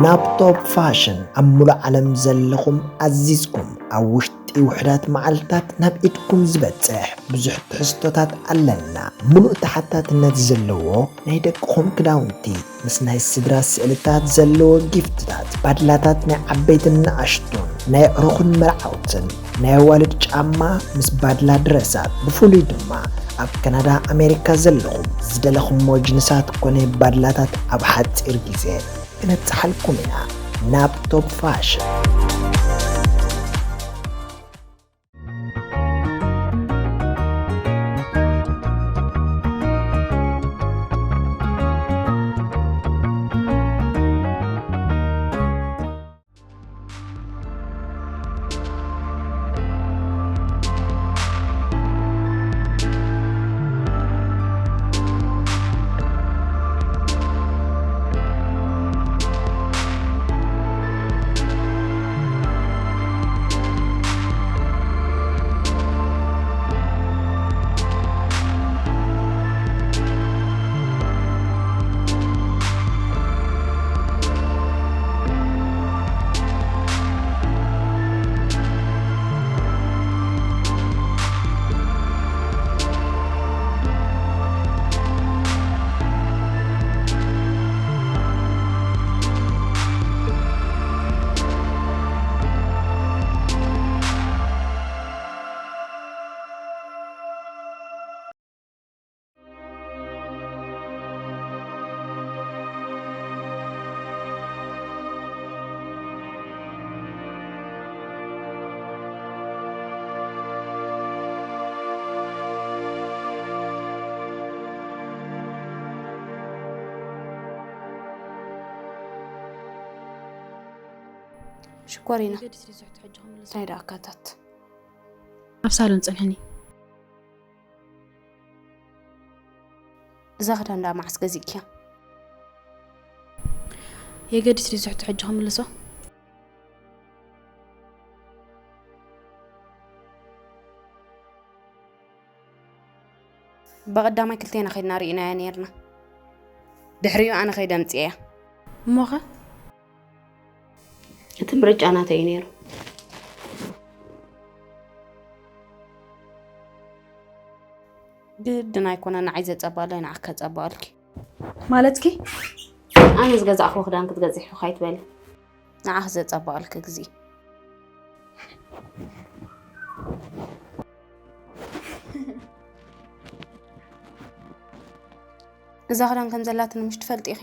ናብ ቶፕ ፋሽን ኣብ ሙሉእ ዓለም ዘለኹም ኣዚዝኩም ኣብ ውሽጢ ውሕዳት መዓልታት ናብ ኢድኩም ዝበጽሕ ብዙሕ ትሕዝቶታት ኣለና። ሙሉእ ተሓታትነት ዘለዎ ናይ ደቅኹም ክዳውንቲ ምስ ናይ ስድራ ስእልታት ዘለዎ ጊፍትታት፣ ባድላታት ናይ ዓበይትን ንኣሽቱን፣ ናይ ኣዕሩኽን መርዓውትን፣ ናይ ኣዋልድ ጫማ ምስ ባድላ ድረሳት፣ ብፍሉይ ድማ ኣብ ካናዳ ኣሜሪካ ዘለኹም ዝደለኹሞ ጅንሳት ኮነ ባድላታት ኣብ ሓጺር ግዜ ክነብጽሓልኩም ኢና። ናብ ቶፕ ፋሽን። ሽኮሪና። የገድስ ሪዞርት ሕጂ ክምለስ። እንታይ ደኣ ኣካታት? ኣብ ሳሎን ጽንሕኒ። እዛ ክዳን ደኣ መዓስ ገዚእክያ? የገድስ ሪዞርት ሕጂ ክምልሶ። ብቐዳማይ ክልቴና ከይድና ርኢናያ ነይርና። ድሕሪኡ ኣነ ከይደ ኣምጽኤያ። እሞኸ? እቲ ምርጫ ናተይ እዩ ነይሩ። ግድን ኣይኮነን ንዓይ ዘጸባእለይ ንዓኺ ከጸባእልኪ። ማለትኪ? ኣነ ዝገዛእክዎ ክዳን ክትገዝሒ ከይትበሊ። ንዓኺ ዘጸባእልኪ ግዝኢ። እዛ ክዳን ከም ዘላትኒ ምሽ ትፈልጢ ኢኺ?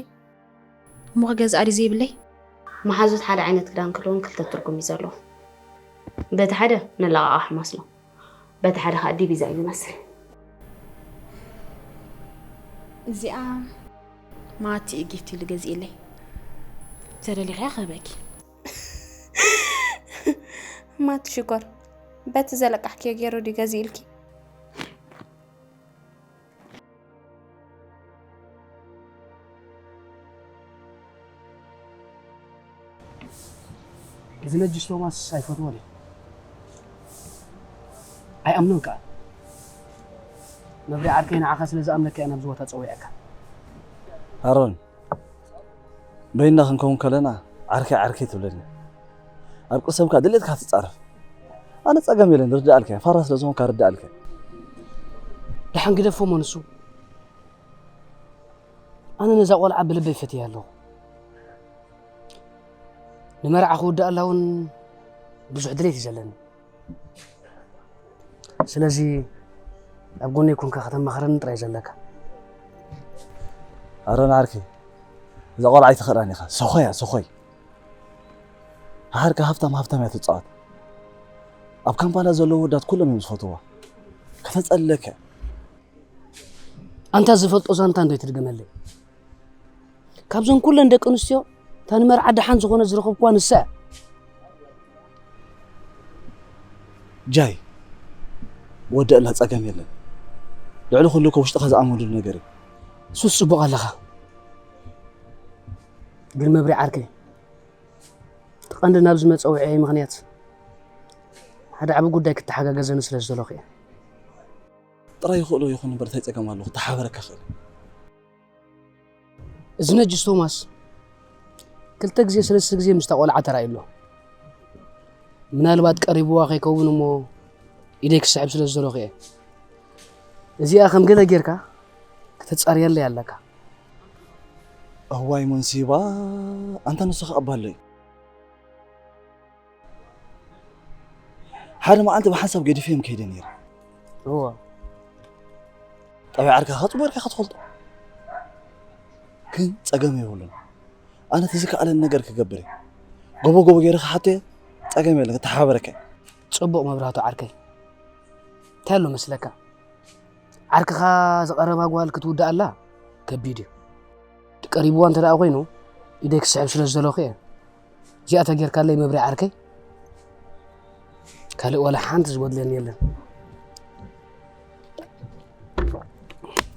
እሞ ክገዝኣ ድዩ ዘይብለይ? መሓዙት ሓደ ዓይነት ክዳን ክህልዎም ክልተ ትርጉም እዩ ዘለዎ። በቲ ሓደ ነለቓቕሓ መስሎ፣ በቲ ሓደ ከዓ ዲቪዛ እዩ ዝመስል። እዚኣ ማቲ እዩ ጊፍት ኢሉ ገዚእለይ። ተደሊኽያ ክህበኪ። ማቲ ሽኮር፣ በቲ ዘለቃሕክዮ ገይሩ ድዩ ገዚእልኪ? እዚ ነጅስ ቶማስ ኣይፈትዎን እየ። ኣይኣምኖን ከኣ። መብርያ ዓርከይ ንዓኻ ስለ ዝኣምነካ እየ ናብዚ ቦታ ጸዊዐካ። ኣሮን፣ በይንና ክንከውን ከለና ዓርከይ ዓርከይ ትብለኒ። ኣብ ቅሰምካ ድሌትካ ትጻረፍ። ኣነ ጸገም የለን ርዳኣልካ እየ። ፋራ ስለ ዝኾንካ ርዳኣልካ እየ። ደሓን ግደፎ እሞ ንሱ። ኣነ ነዛ ቆልዓ ብልበይ ፈትያ ኣለኹ። ንመርዓ ክውዳኣላ እውን ብዙሕ ድሌት እዩ ዘለኒ። ስለዚ ኣብ ጎነይ ኮንካ ከተማኽረኒ ጥራይ ዘለካ። ኣሮን ዓርከይ፣ እዛ ቆልዓ ኣይትኽእላን ኢኻ። ሰኾያ፣ ሰኾይ። ሃርካ ሃፍታም ሃፍታም እያ ትጻወት። ኣብ ካምፓላ ዘለዉ ወዳት ኩሎም እዮም ዝፈትዋ። ከተጸለከ። ኣንታ ዝፈልጦ ዛንታ እንዶ ይትድገመለይ። ካብዘን ኩለን ደቂ ኣንስትዮ እታ ንመርዓ ደሓን ዝኾነ ዝረኸብኩዋ ንሳ እያ። ጃይ፣ ወደእላ ጸገም የለን። ልዕሊ ኩሉ እኮ ውሽጥኻ ዝኣመሉ ነገር እዩ። ሱስ ጽቡቕ ኣለኻ። ግን መብርያ ዓርከይ፣ እቲ ቀንዲ ናብዚ መጸውዒ ምኽንያት ሓደ ዓቢ ጉዳይ ክተሓጋገዘኒ ስለ ዝደለኹ እየ። ጥራይ ይኽእሎ ይኹን እምበር እንታይ ጸገም ኣለዎ? ክተሓባበረካ ክእል። እዚ ነጅስ ቶማስ ክልተ ግዜ ሰለስተ ግዜ ምስታ ቆልዓ ተራእዩ ኣሎ። ምናልባት ቀሪብዋ ከይከውን እሞ ኢደይ ክስሕብ ስለ ዝደለኹ እየ። እዚኣ ከም ገለ ጌርካ ክተጻርየለይ ኣለካ። እዋይ መንሲባ፣ ኣንታ ንሱ ከኣ ባለይ። ሓደ መዓልቲ ብሓንሳብ ገዲፈዮም ከይደ ነይረ። እዎ። ጠባይ ዓርካ ከጽቡርካ ክትፈልጦ ግን ጸገም የብሉን። ኣነ እቲ ዝከኣለኒ ነገር ክገብር እየ። ጎቦ ጎቦ ገይረ ክሓቶ እየ። ጸገም የለን፣ ክተሓባበረካ እየ። ጽቡቕ መብራህቱ ዓርከይ። እንታይ ኣሎ መስለካ? ዓርክኻ ዝቐረባ ጓል ክትውድኣላ ከቢድ እዩ። ቀሪብዋ እንተ ደኣ ኮይኑ ኢደይ ክስሕብ ስለ ዝደለኹ እየ። እዚኣ ተጌርካለይ መብርያ ዓርከይ። ካልእ ዋላ ሓንቲ ዝጎድለኒ የለን።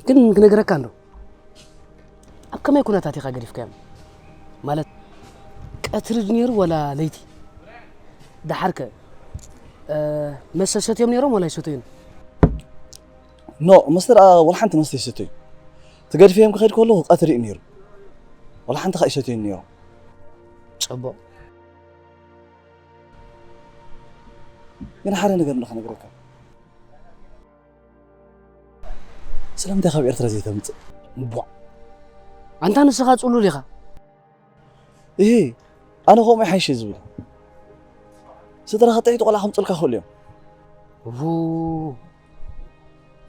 ግን ክነግረካ እንዶ ኣብ ከመይ ኩነታት ኢኻ ገዲፍካዮም? ማለት ቀትሪ ድዩ ነይሩ ዋላ ለይቲ? ደሓርከ መስተ ሰትዮም ነይሮም ዋላ ይሰተዩን? ኖ መስተ ደኣ ዋላ ሓንቲ መስተ ይሰተዩ። ትገድፍዮም ክኸድ ከለኹ ቀትሪ እዩ ነይሩ። ዋላ ሓንቲ ኸኣ ይሰተዩ ነይሮም። ጽቡቕ። ግን ሓደ ነገር እንዶ ክነግረካ። ስለምንታይ ካብ ኤርትራ ዘይተምጽእ? እቧ ኣንታ ንስኻ ጽሉል ኢኻ። እሂ ኣነ ከምኡ ይሓይሽ ዝብል። ስድራኻ ጥሒቱ ቆልዓ ከምጽልካ ክእሉ እዮም። ው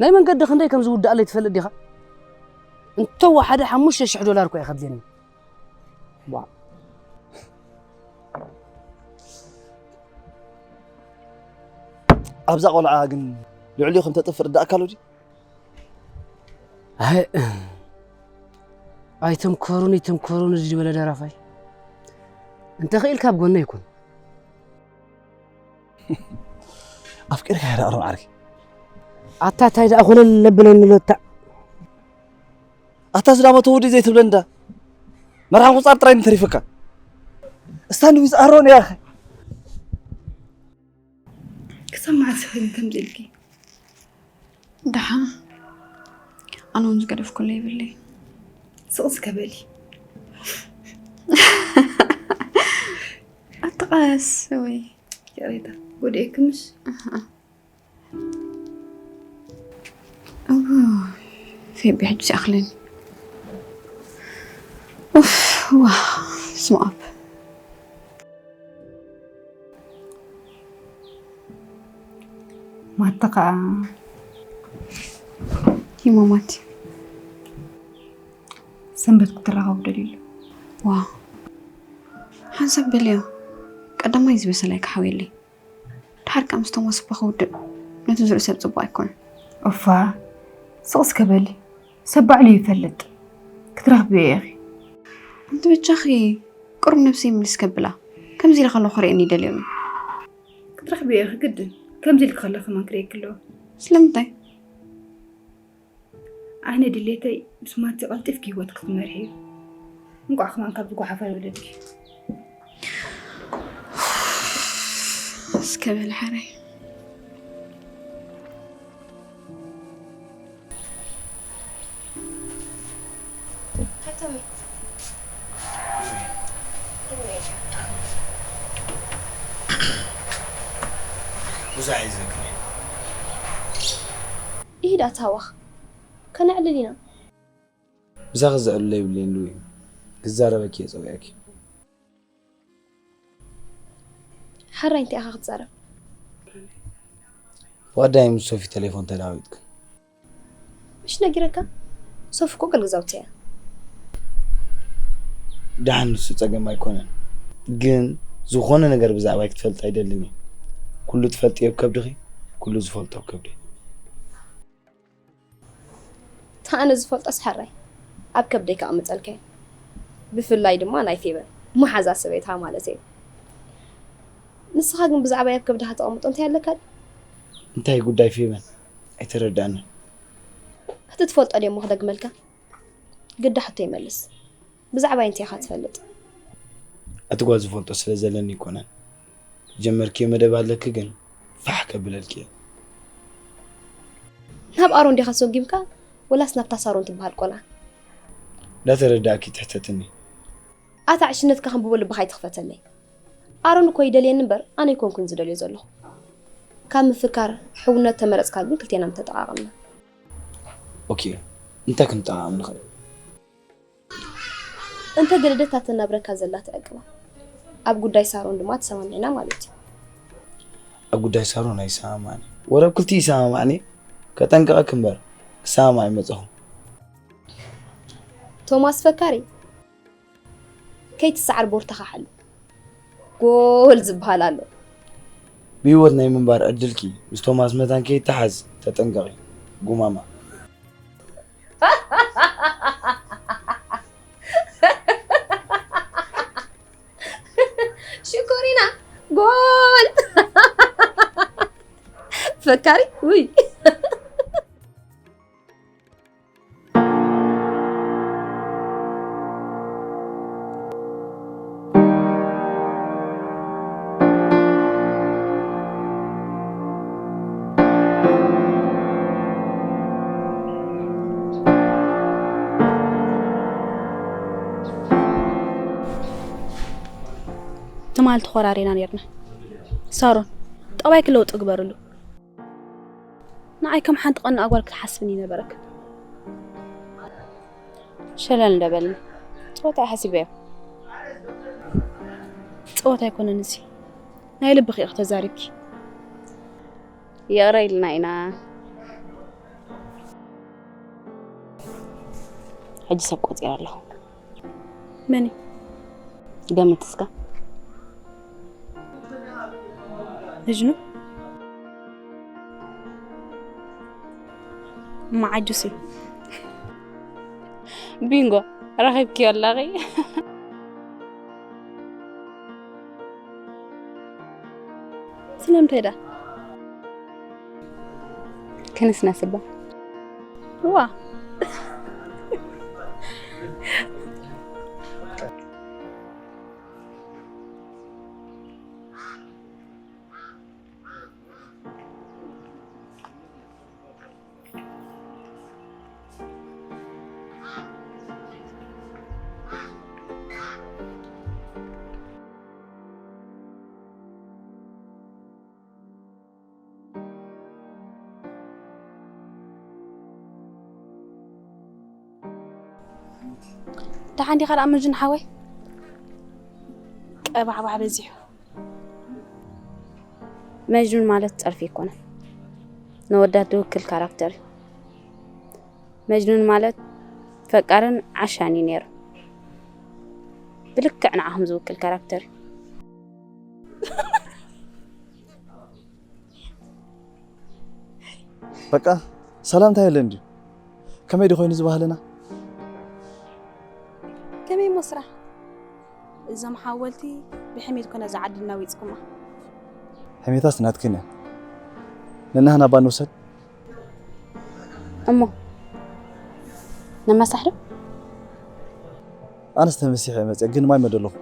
ናይ መንገዲ ክንደይ ከም ዝውዳእለይ ትፈልጥ ዲኻ? እንተወሓደ ሓሙሽተ ሽሕ ዶላር እኳ እዩ ከድልየኒ። ዋ ኣብዛ ቆልዓ ግን ልዕሊኡ ከም ተጥፍእ ርዳእካ ኣሎ ድዩ? ኣይ ኣይትምከሩኒ ኣይትምከሩኒ ዝበለ ደራፋይ እንተኽኢልካ ኣብ ጎነይ ይኩን። ኣፍቂርካ ያዳ ኣሮም ዓርኪ ኣታ ታይ ደኣ ኮለል ለብለኒ ሎታ ኣታ ዝዳመ ተወዲ ዘይትብለኒ ዳ መርሓን ቁፃር ጥራይ ንተሪፈካ እስታንድ ዊዝ ኣሮን እያ ክሳብ መዓስ ኢኺ ግን ከምዚ ኢልኪ? ደሓን ኣነ እውን ዝገደፍኩሉ የብለይ። ስቕ እስከ በሊ። ኣትቐስ ወይ ይቕሬታ ጎዲኤኪ ምሽ? ፌቢ ሕጂ ይኣኽለኒ። ኡፍ ዋ ስማ ኣፕ ማታ ከዓ ይመማት ሰንበት ክትራኸቡ ደልዩ ኣሎ። ዋ ሓንሳብ በልዮ ቀዳማይ ዝበሰላይ ክሓውየለይ ድሓር ከዓ ምስቶም ወስባ ክውድእ ነቲ ዝርኢ ሰብ ፅቡቅ ኣይኮነን። ኦፋ ስቕ እስከ በሊ ሰብ ባዕሉ ይፈልጥ ክትረኽብዮ ኢኺ። ኣንቲ በጃኺ ቅሩብ ነብሰይ ምልስ ከብላ ከምዚ ኢለ ከለኹ ክርእየኒ ይደልዮም እዩ። ክትረኽብዮ ኢኺ ግድን ከምዚ ኢልኪ ከለኺ ከማን ክርእየኪ ኣለዎ። ስለምንታይ? ኣነ ድሌተይ ምስ ማቲ ቀልጢፍኪ ህይወት ክትመርሒ እዩ። እንቋዕ ከማን ካብዚ ጓሓፋይ ወለድኪ። እስከ በል ሓራይ። ብዙሕ እዩ ዘክሪ ኢሂድ ኣታ ሃዋኽ ከነዕልል ኢና። ብዛኺ ዘዕልሎ የብለይን ልዊ እዩ ክዛረበኪ እየ ፀዊዐኪ። ሓራይ እንታይ ኢኻ ክትዛረብ? ዋዳይ ምስ ሶፊ ቴሌፎን ተለዋዊጥክን። ምሽ ነጊረካ ሶፊ እኮ ገልግዛውቲ እያ። ደሓን ንሱ ፀገም ኣይኮነን፣ ግን ዝኾነ ነገር ብዛዕባይ ክትፈልጥ ኣይደልን እየ። ኩሉ ትፈልጥዮ ኣብ ከብድኺ፣ ኩሉ ዝፈልጦ ኣብ ከብደይ። እታ ኣነ ዝፈልጦስ ሓራይ ኣብ ከብደይ ከቐምጠልካ እየ። ብፍላይ ድማ ናይ ፌበን መሓዛ ሰበይትኻ ማለት እየ። ንስኻ ግን ብዛዕባይ ኣብ ከብድኻ ተቐምጦ እንታይ ኣለካ ድዩ? እንታይ ጉዳይ ፌበን ኣይተረድኣንን። እቲ ትፈልጦ ድዩ እሞ ክደግመልካ? ግዳ ሕቶይ መልስ። ብዛዕባይ እንታይ ኢኻ ትፈልጥ? እቲ ጓል ዝፈልጦ ስለ ዘለኒ ኣይኮነን። ዝጀመርክዮ መደብ ኣለኪ ግን ፋሕ ከብለልኪ እየ። ናብ ኣሮን ዲኻ ሰጒምካ ወላስ ናብታ ሳሮን ትበሃል ቆልዓ? እንዳተረዳእኪ ትሕተትኒ። ኣታ ዕሽነትካ ከንብቦ ልብኻ ኣይትኽፈተለይ። ኣሮን እኮ ይደልየኒ እምበር ኣነ ኣይኮንኩን ዝደልዮ ዘለኹ። ካብ ምፍካር ሕውነት ተመረጽካ ግን ክልቴና ምተጠቓቐምና። ኦኬ፣ እንታይ ክንጠቓቐም ንኽእል? እንተ ገደደት እታ ተናብረካ ዘላ ትዕቅባ። ኣብ ጉዳይ ሳሮን ድማ ተሰማሚዕና ማለት እዩ። ኣብ ጉዳይ ሳሮን ኣይሰማማዕን። ወረ ኣብ ክልቲኡ ይሰማማዕን እየ። ከጠንቅቐክ እምበር ክሰማማዕ ይመጸኹ። ቶማስ ፈካሪ ከይትሰዓር ቦርታኻ ሓሉ። ጎል ዝበሃል ኣሎ። ብህይወት ናይ ምንባር ዕድልኪ ምስ ቶማስ መታን ከይተሓዝ ተጠንቀቒ ጉማማ። ሽኮሪና ጎል ፈካሪ ውይ ትማል ተኾራሪና ነርና። ሳሮን ጠባይ ክለውጥ ግበርሉ። ንዓይ ከም ሓንቲ ቀን ኣጓል ክትሓስብን ይነበረክ። ሸለል እንደበልና ጸወታ ሓሲበዮ። ጸወታ ኣይኮነን እዚ ናይ ልብኺ ኢኺ ተዛሪብኪ። ይቕረ ኢልና ኢና። ሕጂ ሰብ ቆጺረ ኣለኹ። መን እዩ? ገምት እስከ። መጅኑ? እማ ዓጁስ እዩ። ቢንጎ ረኺብክዮ ኣለኺ። ስለምንታይ ዳ? ክንስነስ እባ። እዋ። ደሓን ዲኻ ደኣ መጅን ሓወይ? ቀባዕባዕ በዚሑ። መጅኑን ማለት ጸርፊ ኣይኮነን። ንወዳት ዝውክል ካራክተር እዩ። መጅኑን ማለት ፈቃርን ዓሻን እዩ ነይሩ። ብልክዕ ንዓኹም ዝውክል ካራክተር እዩ። በቃ ሰላምታ የለን ድዩ? ከመይ ዶ ኮይኑ ዝበሃለና? ከመይ እሞ ስራሕ? እዞም ሓወልቲ ብሕሜት ኮነ ዝዓዲ እናዊፅኩማ። ሕሜታስ ናትክን እያ። ነናህና እባ ንውሰድ። እሞ ነመሳሕ ዶ? ኣነስ ተመሲሐ መፅአ ግን ማይ መደለኹ።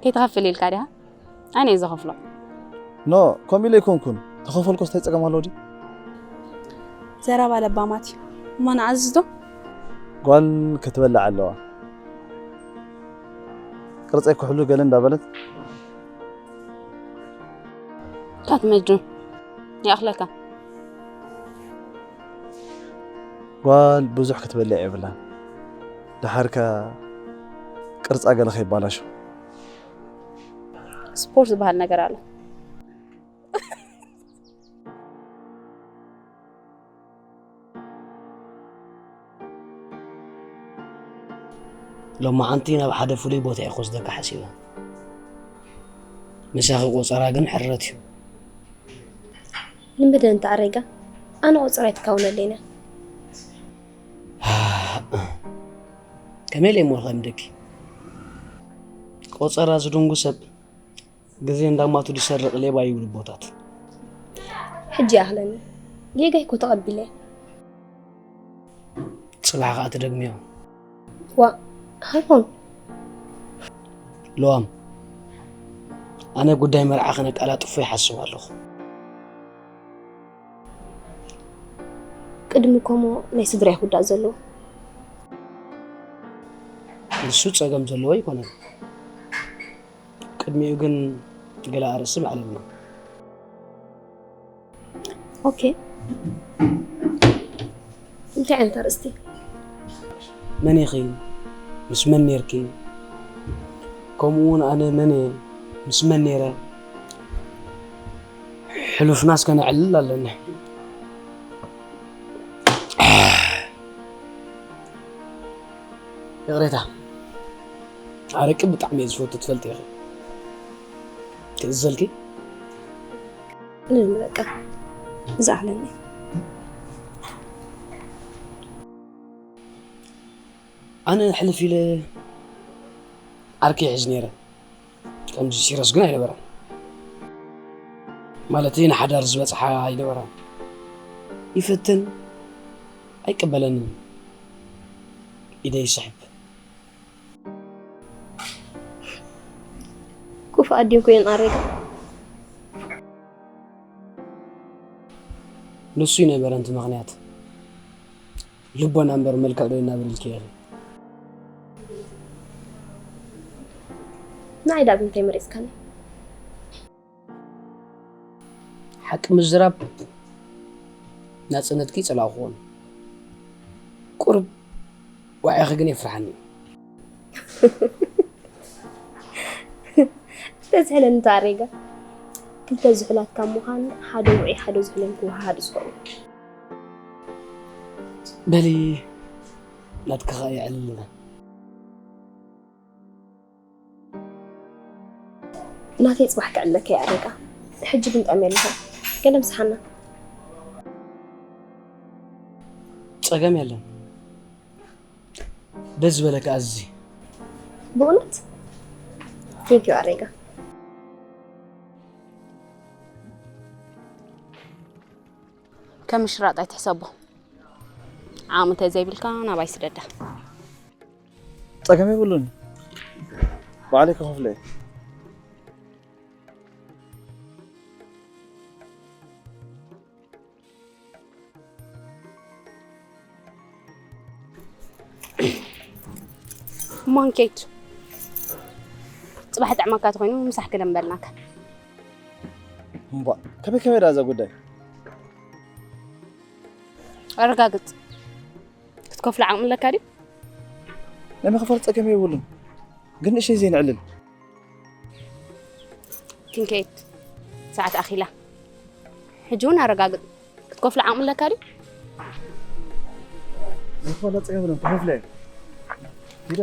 ከይትኸፍል ኢልካ ዲኻ? ኣነ እየ ዝኸፍሎ። ኖ፣ ከምኡ ኢለ ኣይኮንኩን። ተኸፈልኮስ እንታይ ጸገም ኣለዎ ድዩ? ዘረባ ለባማት እዩ። እሞ ንኣዝዝ ዶ? ጓል ክትበልዕ ኣለዋ። ቅርጸይ ክሕሉ ገለ እንዳበለት። ካት መጅኑን ይኣኽለካ። ጓል ብዙሕ ክትበልዕ የብላን። ደሓርከ ቅርጻ ገለ ከይባላሾ። ስፖርት ዝበሃል ነገር ኣሎ። ሎማዓንቲ ናብ ሓደ ፍሉይ ቦታ እየ ክወስደካ ሓሲበ። ምሳኺ ቆጸራ ግን ሕረት እዩ። ልምደ እንተ ኣረጋ ኣነ ቆጸራ ኣይትካውነለይና። ከመይ ኢለ እሞ ልኸምደኪ? ቆጸራ ዝድንጉ ሰብ ግዜ እንዳማቱ ዝሰርቕ ሌባ ይብሉ ኣቦታት። ሕጂ ይኣኽለኒ። ጌጋይ እኮ ተቐቢለ። ጽባሕ ከኣ ትደግምዮ። ዋእ ሃይኮን። ለዋም ኣነ ጉዳይ መርዓ ከነቃላጥፎ ይሓስብ ኣለኹ። ቅድሚ ኮሞ ናይ ስድራይ ክውዳእ ዘለዎ። ንሱ ጸገም ዘለዎ ኣይኮነን። ቅድሚኡ ግን ገለ ኣርእስቲ ምዕለልና። ኦኬ፣ እንታይ ዓይነት ኣርእስቲ? መን ኢኺ? ምስ መን ኔርኪ? ከምኡ እውን ኣነ መን እየ? ምስ መን ኔረ? ሕሉፍና እስከ ነዕልል ኣለና። ይቕሬታ፣ ኣረቂ ብጣዕሚ እየ ዝፈቱ ትፈልጢ ኢኺ። ክእዘልኪ? እልል በቃ፣ ዝኣለኒ። ኣነ ሕልፍ ኢለ ዓርኪ ይሕዝ ነይረ። ከምዚ ሲረስ ግን ኣይነበረን። ማለት ንሓዳር ዝበጽሓ ኣይነበረን። ይፈትን ኣይቀበለንን። ኢደይ ይስሕብ። ክፉእ ኣዲም ኮይን ኣሬጋ። ንሱ ይነበረ ነቲ ምኽንያት። ልቦና እምበር መልክዕ ዶ ይናበር ኢልኪ ኢኺ። ንዓይ ዳኣ ብምንታይ መሪጽካኒ? ሓቂ ምዝራብ ናጽነትኪ ይጸላእኩዎን። ቁሩብ ዋዒኺ ግን የፍርሓኒ። ተዝሕለኒ ተኣሬጋ። ክልተ ዝሑላት ካብ ምዃን ሓደ ውዑይ ሓደ ዝሑልን ክወሃሃዱ ዝኽእሉ። በሊ ናትኪ ኸኣ የዕልልና። ናተይ ጽባሕ ክዕለካ እየ ኣሬጋ። ሕጂ ግን ጠምየ ኣለኹ። ገለ ምሳሓና። ጸገም የለን። ደስ ዝበለካ ኣዝዚ። ብእውነት? Thank you ኣሬጋ። ከም ምሽራጥ ኣይትሕሰቦ። ዓቕሚ እንተዘይብልካ ናባይ ስደዳ። ጸገም የብሉን። ባዕለይ ክኸፍሎ እየ። እሞ እንኬት ጽባሕ ጥዕመካ ተኾይኑ ምሳሕ ክደምበልናካ። እምቧ፣ ከመይ ከመይ ደኣ እዛ ጉዳይ? ኣረጋግጽ። ክትከፍሎ ዓቕሚ ኣለካ ድዩ? ናይ ምኽፋል ጸገም የብሉን። ግን ንእሽተይ ዘይንዕልል። ክንከይድ ሰዓት ኣኺላ። ሕጂ እውን ኣረጋግጽ። ክትከፍሎ ዓቕሚ ኣለካ ድዩ? ናይ ምኽፋል ጸገም የብሉን። ክኸፍሎ እየ። ሂዳ።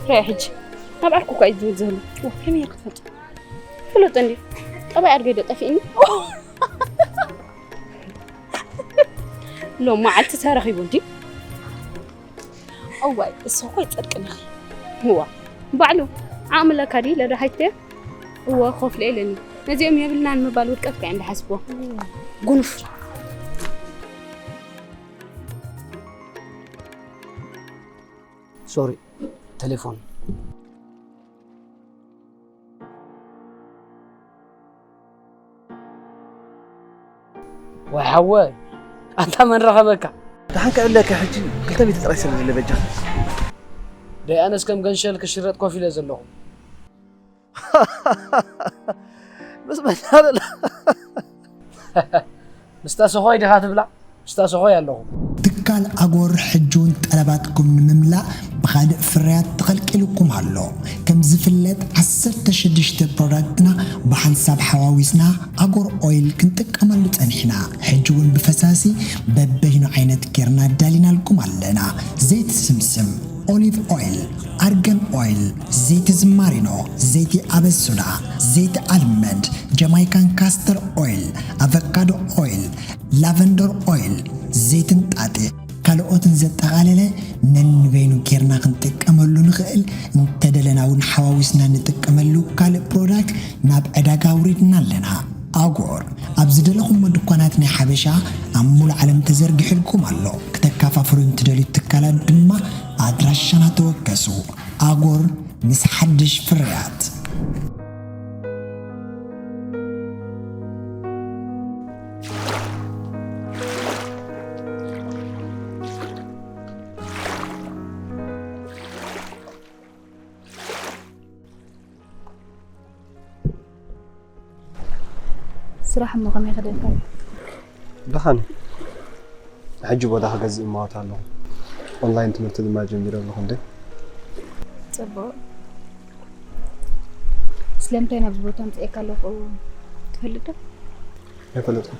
ርአ ሕጂ ናብ ዓርኩ እኳ እዩ ዝብል ዘሎ። ዋ፣ ከመይ ጌርካ ትፈልጦ? ፍሉጥ እንዲ ጠባይ ኣድገይ ዶ ጠፊእኒ? ሎም መዓልቲ ተረኺቡ እንዲ። እዋይ፣ እሱ እኮ ይጸድቅን ኢኺ። እዋ፣ ባዕሉ ዓቕሚ ኣለካ ድዩ ኢለ ዶ ሓቲተ? እወ፣ ክኸፍሎ ኢለኒ። ነዚኦም የብልናን ምባል ውድቀት እኮ እዮም ዝሓስብዎ። ጉኑፍ። ሶሪ፣ ቴሌፎን። ወይ ሓወይ፣ ኣንታ መን ረኸበካ? ደሓን ክዕለካ ሕጂ ክልተ ሚእቲ ጥራይ ሰለለ በጃ። ደይ ኣነስ ከም ገንሸል ክሽረጥ ኮፍ ኢለ ዘለኹ። ምስ መናለላ። ምስታ ሰኾይ ዲኻ ትብላ? ምስታ ሰኾይ ኣለኹ። ትካል ኣጎር ሕጂ እውን ጠለባትኩም ንምምላእ ብኻልእ ፍርያት ተኸልቂሉኩም ኣሎ። ከም ዝፍለጥ ዓሰርተ ሽዱሽተ ፕሮዳክትና ብሓንሳብ ሓዋዊስና ኣጎር ኦይል ክንጥቀመሉ ጸኒሕና። ሕጂ እውን ብፈሳሲ በበይኑ ዓይነት ጌርና ኣዳሊናልኩም ኣለና። ዘይቲ ስምስም፣ ኦሊቭ ኦይል፣ ኣርገን ኦይል፣ ዘይቲ ዝማሪኖ፣ ዘይቲ ኣበሱዳ፣ ዘይቲ ኣልመንድ፣ ጀማይካን ካስተር ኦይል፣ ኣቨካዶ ኦይል፣ ላቨንደር ኦይል፣ ዘይቲ እንጣጢዕ ካልኦትን ዘጠቓለለ ነንበይኑ ጌርና ክንጥቀመሉ ንኽእል። እንተደለና እውን ሓዋዊስና ንጥቀመሉ ካልእ ፕሮዳክት ናብ ዕዳጋ ኣውሪድና ኣለና። ኣጎር ኣብ ዝደለኹሞ ድኳናት ናይ ሓበሻ ኣብ ሙሉእ ዓለም ተዘርጊሑልኩም ኣሎ። ክተካፋፍሉን ትደልዩ ትካላት ድማ ኣድራሻና ተወከሱ። ኣጎር ምስ ሓድሽ ፍርያት። ስራሕ እሞ ከመይ ከደልካ? ደሓን። ሕጂ ቦታ ክገዝእ እማወት ኣለኹ። ኦንላይን ትምህርቲ ድማ ጀሚረ ኣለኹ እንዴ። ጽቡቕ። ስለምንታይ ናብዚ ቦታ ኣምጺኤካ ኣለኹ ትፈልጥ ዶ? ኣይፈለጥኩ።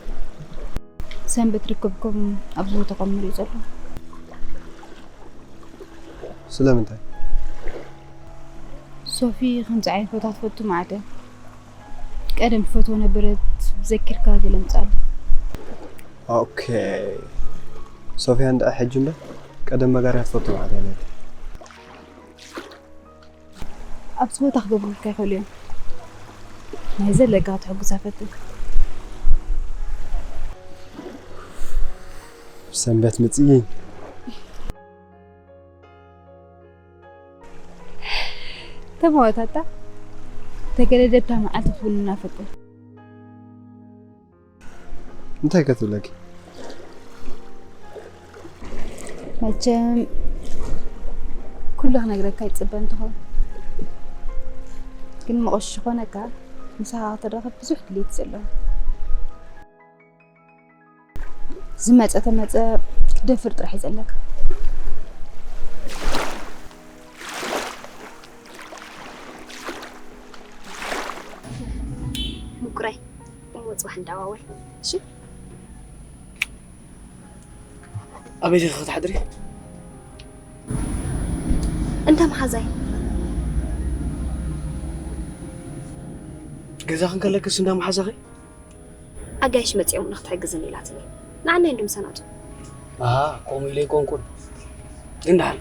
ሰንበት ርክብኩም ኣብዚ ቦታ ከም መሪኡ ዘሎ። ስለምንታይ? ሶፊ ከምዚ ዓይነት ቦታ ትፈቱ ማለት እያ። ቀደም ትፈትዎ ነበረት ዘኪርካ ገለ ምጻል። ኦኬ። ሶፊያ እንዳ ሕጂ እንዳ ቀደም መጋርያ ትፈቱ ማለት እያ። ኣብዚ ቦታ ክገብሩልካ ይኽእሉ እዮም። ናይ ዘለካ ክትሕጉሳ ፈትን። ሰንበት ምጽኢ። ተመወታታ ተገደደብታ መዓልቲ ክትብል እናፈቅር እንታይ ከትብለኪ? መቸም ኩሉ ክነግረካ ይጽበ እንትኸውን ግን መቆሽ ዝኾነካ ምሳኻ ክትረኸብ ብዙሕ ድሌት ዘለዎ ዝመጸ ተመጸ ክትደፍር ጥራሕ እዩ ዘለካ። ምቁረይ እሞ ጽባሕ እንዳዋወል እሺ። ኣበይ ዲኺ ክትሓድሪ? እንዳ መሓዛይ። ገዛኺ እንከለክስ እንዳ መሓዛኺ? ኣጋይሽ መጺኦም ንክትሕግዝኒ ኢላትኒ። ንዓናይ እንድም ሰናጡ። ኣሃ፣ ከምኡ ኢለ ኣይኮንኩን። ግን ደሓን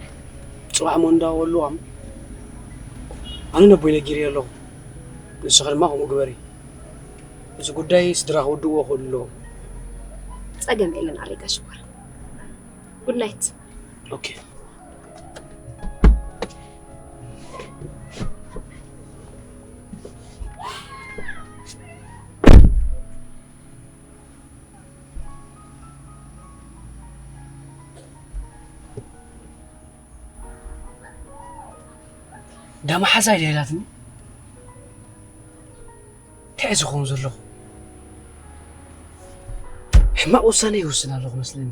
ጽባሕ እሞ እንዳወልዋም ኣነ ነቦይ ነጊረዮ ኣለኹ። ንስኺ ድማ ከምኡ ግበሪ። እዚ ጉዳይ ስድራ ክውድእዎ ክእሉ ኣለዎም። ጸገም የለን ኣረይ ጋሽ ሽኮር። ጉድ ናይት። ኦኬ። ዳማ ሓዛይ ድያ ኢላትኒ? እንታይ እዩ ዝኸውን ዘለኹ? ሕማቕ ውሳነ ይውስን ኣለኹ መስለኒ።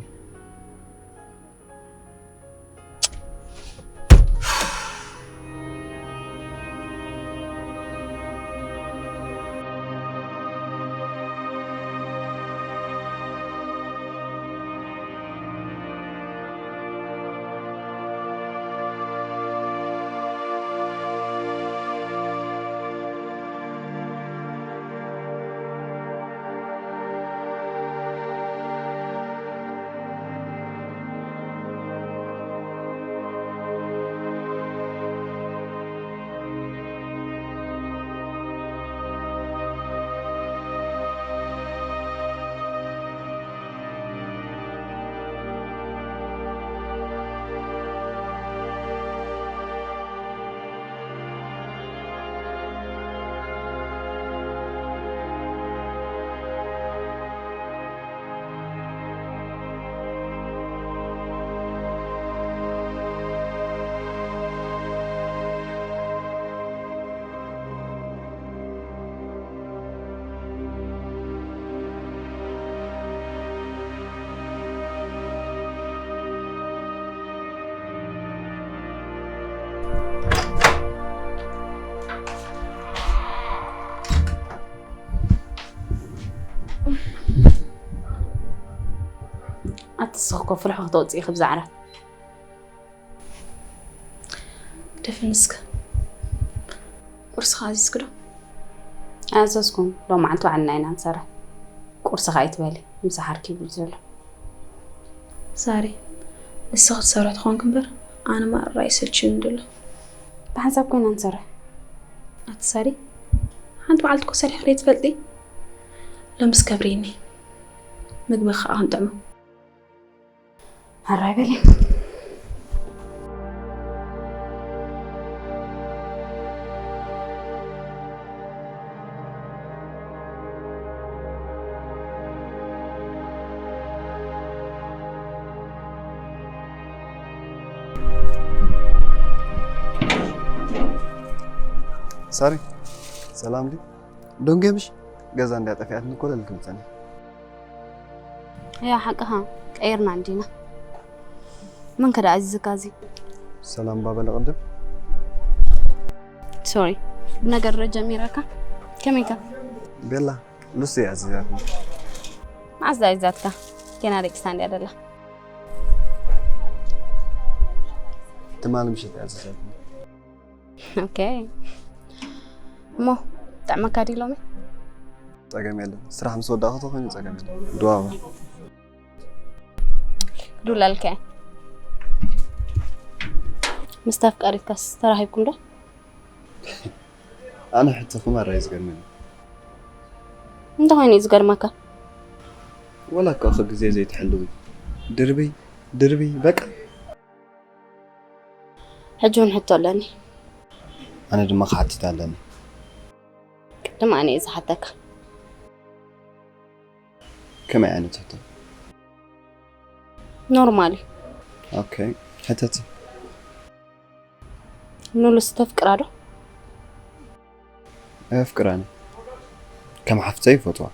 ኣቲ ስኽ ኮፍልሖ ክተውፅኢ ክብዛ ዓራት ደፍን እስከ ቁርስኻ ኣዚዝክ ዶ? ኣያዘዝኩም ሎም መዓልቲ ባዕልና ኢና ንሰርሕ። ቁርስኻ ኣይትበሊ ምሳሓር ኪብል ዘሎ። ሳሪ ንስኺ ትሰርሒ ትኾንክ እምበር ኣነ ማራ ይሰልችኒ ደሎ። ብሓንሳብ ኮይና ንሰርሕ። ኣቲ ሳሪ ሓንቲ መዓልቲ እኮ ሰሪሕኺ ትፈልጢ? ሎምስ ከብርይኒ፣ ምግቢ ከዓ ክንጥዕሞ። ሕራይ በሊ። ሳሪ፣ ሰላም ድዩ? ደንጎየ ምሽ? ገዛ እንድያ ጠፊኣትኒ ኮለል ክብል ጸኒሐ። ያ ሓቅኻ፣ ቀይርና እንዲና። መን ከ ደኣ ኣዚዝካ እዚ? ሰላም ባበለ ቅድም። ሶሪ፣ ብነገር ዶ ጀሚረካ? ከመይካ? ቤላ፣ ሉሲ እያ ኣዚዛትኒ። መዓዝ ደኣ ኣዚዛትካ? ጌና ደቂሳ እንድያ ደላ። ትማሊ ምሸት እያ ኣዚዛትኒ። ኦኬ። እሞ፣ ጥዕመካ ድዩ ሎሚ? ጸገም የለን። ስራሕ ምስ ወዳእኹ ተኾይኑ ጸገም የለን። ድዋባ። ዱላልከ? ምስ ኣፍቃሪትካስ ተራኺብኩም ዶ? ኣነ ሕቶኹም ኣራይ ዝገርመኒ። እንታይ ኮይኑ እዩ ዝገርመካ? ወላ እኮ ኣኸ ግዜ ዘይትሕልዊ። ድርብይ፣ ድርብይ፣ በቃ። ሕጂ እውን ሕቶ ኣለኒ። ኣነ ድማ ክሓትት ኣለኒ። ቅድም ኣነ እየ ዝሓተካ። ከመይ ዓይነት ሕቶ? ኖርማል እዩ። ኦኬ፣ ሕተቲ። ንሉሲ ተፍቅራ ዶ? ኣየፍቅራን። ከም ሓፍተይ ይፈትዋ።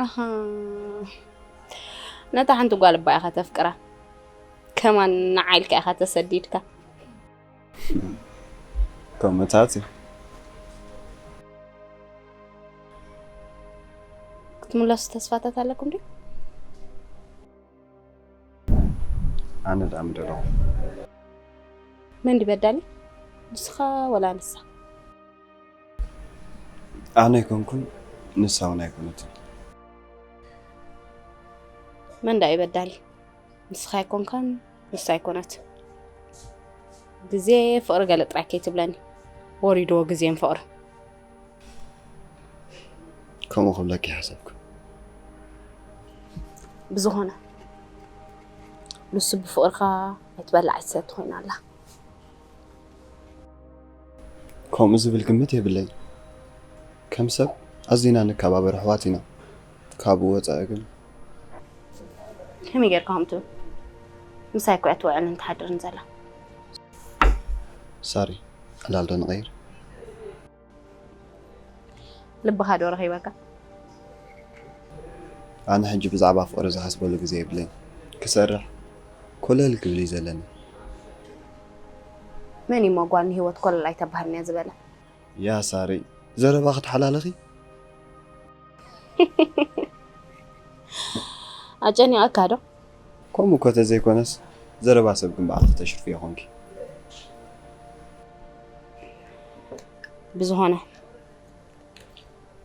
ኣሃ። ነታ ሓንቲ ጓል እባ ኢኻ ተፍቅራ። ከማን ንዓ ኢልካ ኢኻ ተሰዲድካ። ከምኡታት እዩ። ክትምለሱ ተስፋታት ኣለኩም ድዩ? ኣነ ደኣ ምደለኹ። መን ድዩ በዳሊ? ንስኻ ወላ ንሳ? ኣነ ኣይኮንኩን፣ ንሳ እውን ኣይኮነትን። መን ደኣ እዩ በዳሊ? ንስኻ ኣይኮንካን፣ ንሳ ኣይኮነትን። ግዜ ፍቕሪ ገለ ጥራይ ከይትብለኒ። ወሪድዎ ግዜን ፍቕርን። ከምኡ ክብለኪ ይሓሰብኩ። ብዝኾነ፣ ሉሲ ብፍቕርኻ ኣይትበልዕ ኣይትሰቲ ኮይና ኣላ። ከምኡ ዝብል ግምት የብለይን። ከም ሰብ ኣዚና ንከባበር ኣሕዋት ኢና። ካብኡ ወጻኢ ግን ከመይ ጌርካ ከምኡ ትብል? ምሳይ እኮ እያ ትውዕልን ትሓድርን ዘላ። ሳሪ፣ ዕላል ዶ ንቐይር? ልብኻ ዶ ረኺበካ? ኣነ ሕጂ ብዛዕባ ፍቕሪ ዝሓስበሉ ግዜ የብለይን። ክሰርሕ ኮለል ክብል እዩ ዘለኒ። መን እዩ እሞ ጓል ንህይወት ኮለል ኣይተባህልን እያ ዝበለ? ያ ሳሪ፣ ዘረባ ክትሓላለኺ? ኣጨኒቐካ ዶ? ከምኡ እኮ ተዘይኮነስ፣ ዘረባ ሰብ ግን ባዕልኺ ተሽርፍዮ ኾንኪ። ብዝኾነ፣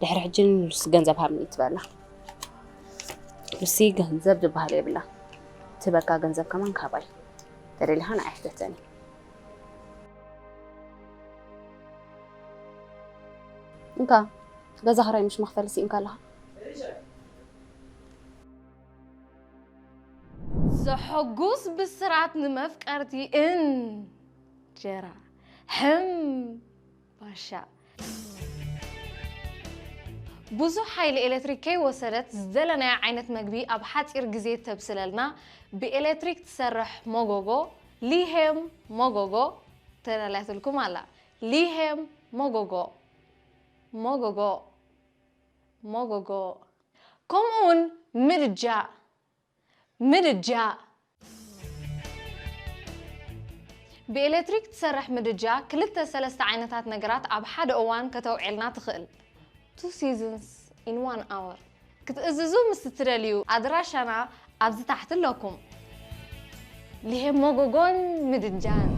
ድሕሪ ሕጂ ንሉሲ ገንዘብ ሃብኒ ትበላ። ሉሲ ገንዘብ ዝበሃል የብላ። ትበካ ገንዘብ ከማን ካባይ። ተደሊኻ ንዓይ ሕተተኒ። እንካ፣ ገዛ ኽራይ ምሽ መኽፈሊ ስኢንካ ኣለኻ። ዘሐጉስ ብስራት ንመፍቀርቲ እንጀራ ሕምባሻ። ብዙሕ ሓይሊ ኤሌክትሪክ ከይወሰደት ዝደለናዮ ዓይነት መግቢ ኣብ ሓፂር ግዜ ተብስለልና ብኤሌክትሪክ ትሰርሕ መጎጎ ሊሄም መጎጎ ተዳልያትልኩም ኣላ። ሊሄም መጎጎ፣ መጎጎ፣ መጎጎ። ከምኡ እውን ምድጃ፣ ምድጃ። ብኤሌክትሪክ ትሰርሕ ምድጃ ክልተ ሰለስተ ዓይነታት ነገራት ኣብ ሓደ እዋን ከተውዕልና ትኽእል። Two seasons in one hour። ክትእዝዙ ምስ እትደልዩ ኣድራሻና ኣብዚ ታሕቲ ኣለኩም። ሊሄም መጎጎን ምድጃን።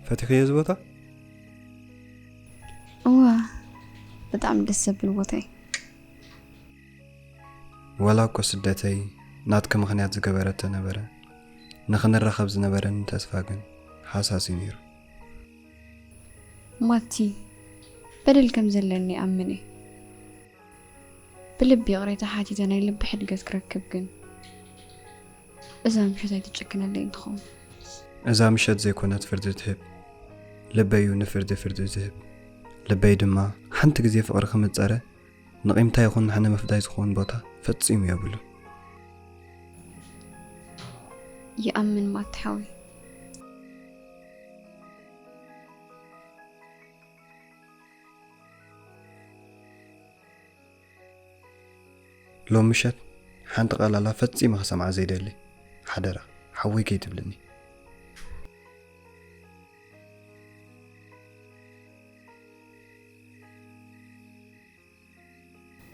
ፈቲኽዮ እዚ ቦታ? እዋ፣ ብጣዕሚ ደስ ዘብል ቦታ እዩ። ዋላ እኮ ስደተይ ናትኪ ምኽንያት ዝገበረ ተነበረ፣ ንኽንራኸብ ዝነበረኒ ተስፋ ግን ሃሳስ እዩ ነይሩ። ማቲ፣ በደል ከም ዘለኒ ይኣምን እየ። ብልቢ ይቕሬታ ሓቲተ ናይ ልቢ ሕድገት ክረክብ ግን፣ እዛ ምሸት ኣይትጨክነለይን ትኸውን። እዛ ምሸት ዘይኮነት ፍርዲ ትህብ፣ ልበይ እዩ ንፍርዲ ፍርዲ ዝህብ። ልበይ ድማ ሓንቲ ግዜ ፍቕሪ ክምጸረ ንቒምታ ይኹን ንሕነ ምፍዳይ ዝኸውን ቦታ ፈጺሙ የብሉን። ይኣምን ማቲ ሓወይ። ሎም ምሸት ሓንቲ ቃላላ ፈጺመ ክሰምዓ ዘይደሊ። ሓደራ ሓወይ ከይትብልኒ።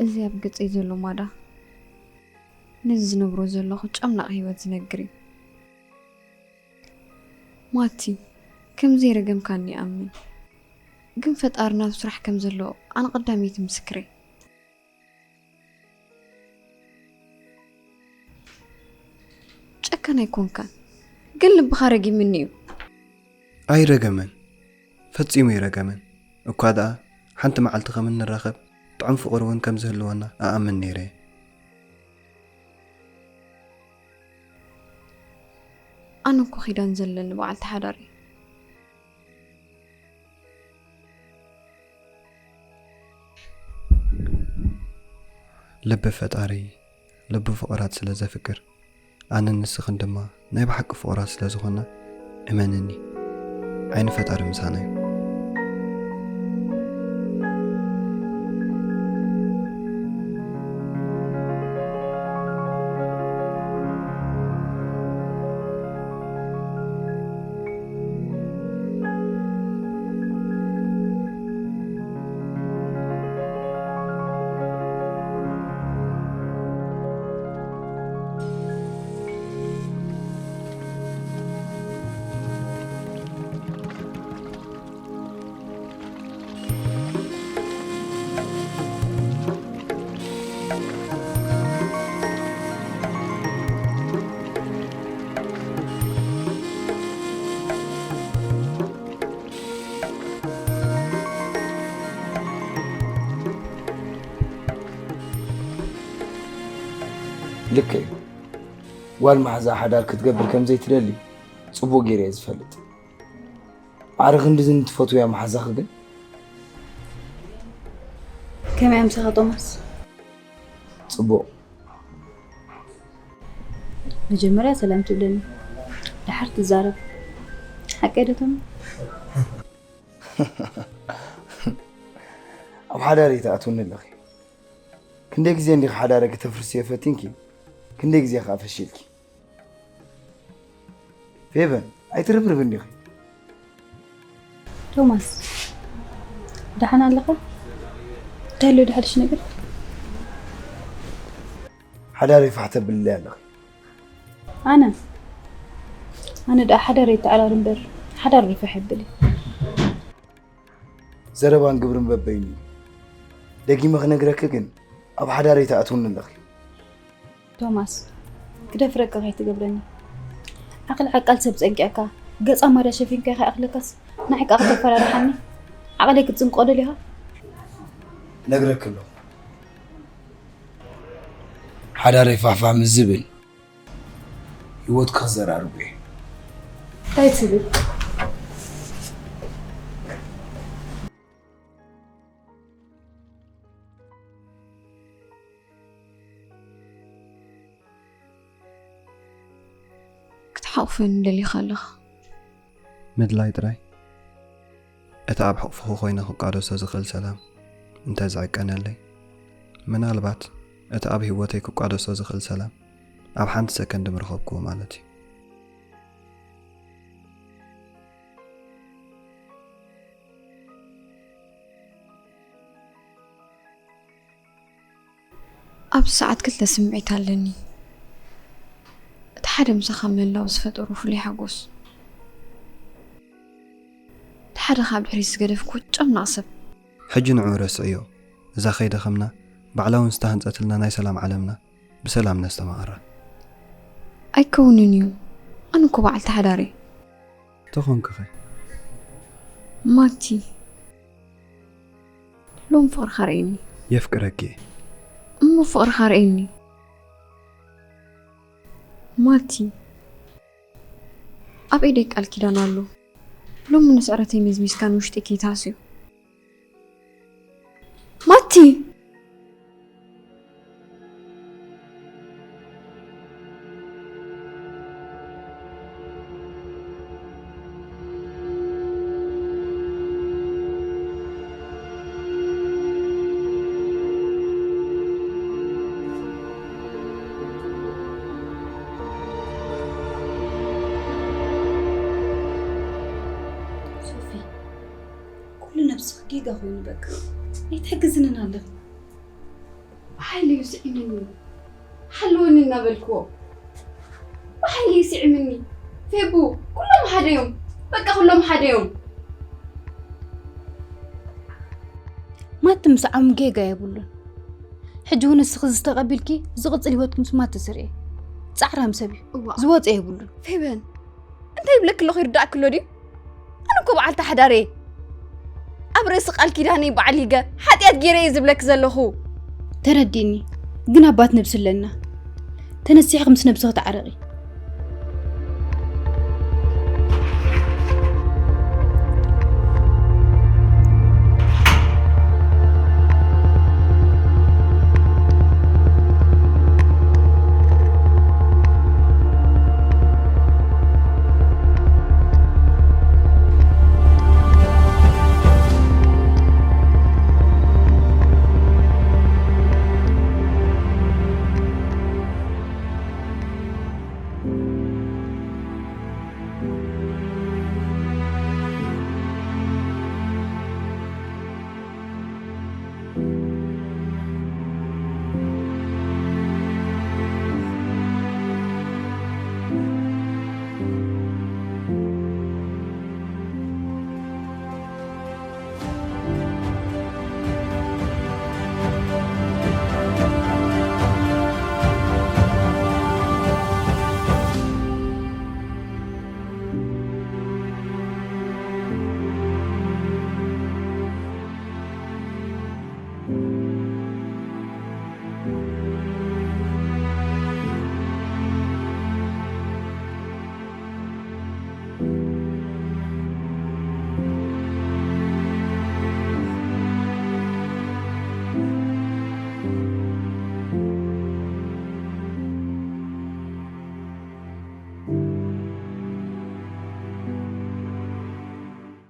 እዚ ኣብ ገጸይ ዘሎ ማዳ ነዚ ዝነብሮ ዘለኹ ጨምላቕ ህይወት ዝነግር እዩ። ማቲ፣ ከም ዘይረገምካኒ ይኣምን። ግን ፈጣሪ ናብ ስራሕ ከም ዘሎ ኣነ ቀዳመይቲ ምስክረይ። ጨካን ኣይኮንካን፣ ግን ልብኻ ረጊምኒ እዩ። ኣይረገመን፣ ፈጺሙ ኣይረገመን። እኳ ደኣ ሓንቲ መዓልቲ ከም እንራኸብ ጥዑም ፍቕሪ እውን ከም ዝህልወና እኣምን ነይረ። ኣነ እኮ ኺዳን ዘለኒ በዓልቲ ሓዳር እየ። ልቢ ፈጣሪ ልቢ ፍቑራት ስለ ዘፍቅር ኣነን ንስኽን ድማ ናይ ብሓቂ ፍቑራት ስለ ዝኾና እመንኒ ዓይኒ ፈጣሪ ምሳና እዩ። ልክዕ እዩ። ጓል መሓዛ ሓዳር ክትገብር ከም ዘይትደሊ ጽቡቕ ገይረ እየ ዝፈልጥ። ማዕረ ክንድዚ ንትፈትውያ መሓዛኺ ግን? ከመይ ኣምሰኻ ቶማስ? ጽቡቕ። መጀመርያ ሰላም ትብለኒ፣ ደሓር ትዛረብ። ሓቀይ ዶ ቶሚ? ኣብ ሓዳረይ ትኣትውኒ ኣለኺ። ክንደይ ግዜ እንዲኺ ሓዳረ ክተፍርስዮ ፈቲንኪ፣ ክንደይ ግዜ ከኣ ፈሺልኪ። ፌቨን፣ ኣይትርብርብ እንዲኺ። ቶማስ፣ ደሓን ኣለኻ? እንታይ ኣሎ ድሓድሽ ነገር? ሓዳረይ ፋሕ ተብልለይ ኣለኺ። ኣነ ኣነ ደኣ ሓዳር ይተዓራር እምበር ሓዳር ዶ ፋሕ የብል እዩ። ዘረባን ግብርን በበይኑ እዩ። ደጊመ ክነግረኪ ግን ኣብ ሓዳረይ ትኣትውኒ ኣለኺ። ቶማስ፣ ክደፍረካ ከይትገብረኒ። ዓቕሊ ዓቃል ሰብ ጸጊዕካ፣ ገጻ ማዳ ሸፊንካ ከይኣኽለካስ፣ ንዓይ ከኣ ክተፈራርሓኒ? ዓቕለይ ክትጽንቆ ደሊኻ? ነግረኪ ኣለኹ። ሓዳረይ ፋሕፋሕ ምስ ዝብል ህይወትኪ ክዘራርጎ እየ። እንታይ ትብል? ክትሓቑፈኒ ደሊኻ ኣለኻ። ምድላይ ጥራይ። እቲ ኣብ ሕቕፍኺ ኮይነ ክቋደሶ ዝኽእል ሰላም እንተ ዝዕቀነለይ፣ ምናልባት እቲ ኣብ ህይወተይ ክቋደሶ ዝኽእል ሰላም ኣብ ሓንቲ ሰከንድ ምረኸብክዎ ማለት እዩ። ኣብዚ ሰዓት ክልተ ስምዒት ኣለኒ። እቲ ሓደ ምሳኻ ምህላው ዝፈጠሮ ፍሉይ ሓጎስ። ሓደ ካብ ድሕሪት ዝገደፍኩ ጨምናቕ ሰብ። ሕጂ ንዑ ረስዕዮ። እዛ ከይደኸምና ባዕላ እውን ዝተሃንጸትልና ናይ ሰላም ዓለምና ብሰላም ነስተማቕራ። ኣይከውንን እዩ። ኣነ እኮ በዓልቲ ሓዳር እየ። ተኾንክኸ? ማቲ፣ ሎም ፍቕርኻ ርእየኒ። የፍቅረኪ እየ። እሞ ፍቕርኻ ርእየኒ። ማቲ፣ ኣብ ኢደይ ቃል ኪዳን ኣሎ። ሎሚ ንስዕረተይ መዝሚዝካ ንውሽጢ ከይትሃስዮ። ማቲ! ሶፊ፣ ኩሉ ነብስኺ ጌጋ ኮይኑ በቃ ኣይትሕግዝንን ኣለኺ። ብሓይሊ እዩ ስዒምኒ። ሓልወኒ እናበልክዎ ብሓይሊ እዩ ስዒምኒ። ፌቡ፣ ኩሎም ሓደ እዮም። በቃ ኩሎም ሓደ እዮም። ማቲ ምስዓሙ ጌጋ የብሉን። ሕጂ እውን እስኺ ዝተቐቢልኪ ዝቕፅል ህይወትኩም ስማት ትስርኤ ፃዕራም ሰብ እዩ። እዋ ዝወፀ የብሉን። ፌበን፣ እንታይ ይብለኪ ኣለኹ ይርዳእኪ ኣሎ ድዩ? ኣነ እኮ በዓልቲ ሓዳር እየ። ኣብ ርእሲ ቃል ኪዳነይ በዓል ይገ ሓጢኣት ገይረ እየ ዝብለኪ ዘለኹ። ተረዲእኒ፣ ግን ኣባት ነብሲ ኣለና። ተነሲሕኺ ምስ ነብስኺ ተዓረቂ።